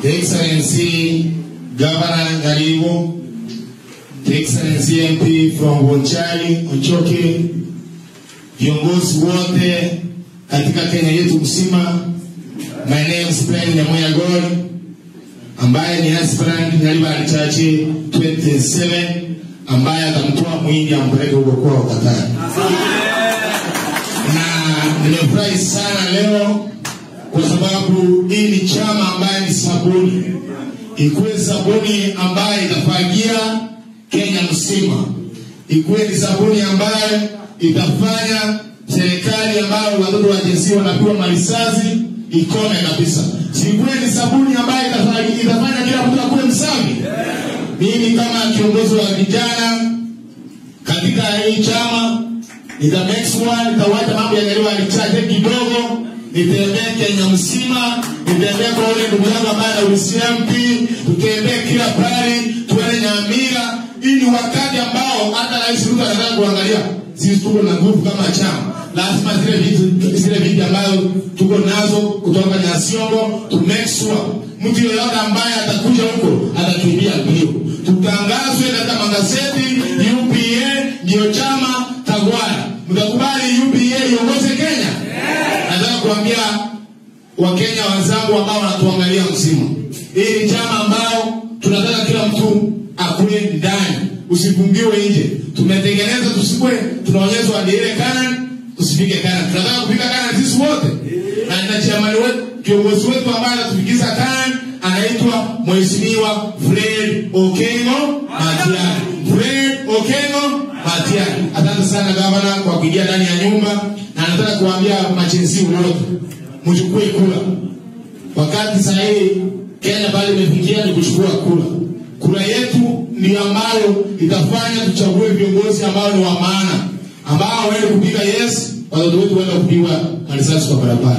The Excellency Governor Ngarigo, The Excellency MP from Bonchari, Onchoke, viongozi wote katika Kenya yetu mzima. My name is Brian Nyamoya Gol, ambaye ni aspirant Nyaribari Chache 27, ambaye atamtoa Muhindi ampeleke huko kwao Qatar. Na nimefurahi sana leo kwa sababu hii ni chama ambaye ni sabuni. Ikuwe sabuni ambaye itafagia Kenya mzima. Ikuwe ni sabuni ambaye itafanya serikali ambayo watoto wa jinsia wanapigwa marisasi ikome kabisa. Sikuwe ni sabuni ambaye itafanya kila mtu akuwe msafi. Mimi kama kiongozi wa vijana katika hii chama nita make sure nitawacha mambo ya Nyaribari Chache kidogo, nitembee Kenya mzima, nitembee kwa wale ndugu zangu ambao na UCMP, tutembee kila pale, tuende Nyamira. Hii ni wakati ambao hata Rais Ruto anataka kuangalia sisi tuko na nguvu kama chama. Lazima zile vitu ambazo tuko nazo kutoka Nyasiongo to make sure mtu yeyote ambaye atakuja huko atakimbia mbio. Tutangazwe katika magazeti, UPA ndio chama tawala. Mtakubali UPA iongoze Kenya? Nataka kuambia Wakenya wenzangu ambao wanatuangalia msimu, hii ni chama ambao tunataka kila mtu akue ndani, usifungiwe nje. Tumetengeneza tusikue tunaonyeshwa ile Canaan, tusifike Canaan. Tunataka kufika Canaan sisi wote. Na chama wetu, kiongozi wetu ambaye anatufikisha Canaan anaitwa Mheshimiwa Fred Okengo Matiang'i. Fred Okengo Matiang'i. Asante sana gavana kwa kuingia ndani ya nyumba, na nataka kuambia machenzi wote mchukue kura. Wakati sahihi Kenya bali imefikia ni kuchukua kura. Kura yetu ni ambayo itafanya tuchague viongozi ambao ni wa maana, ambao waende kupiga yes, watoto wetu waende kupigwa marisasi kwa barabara.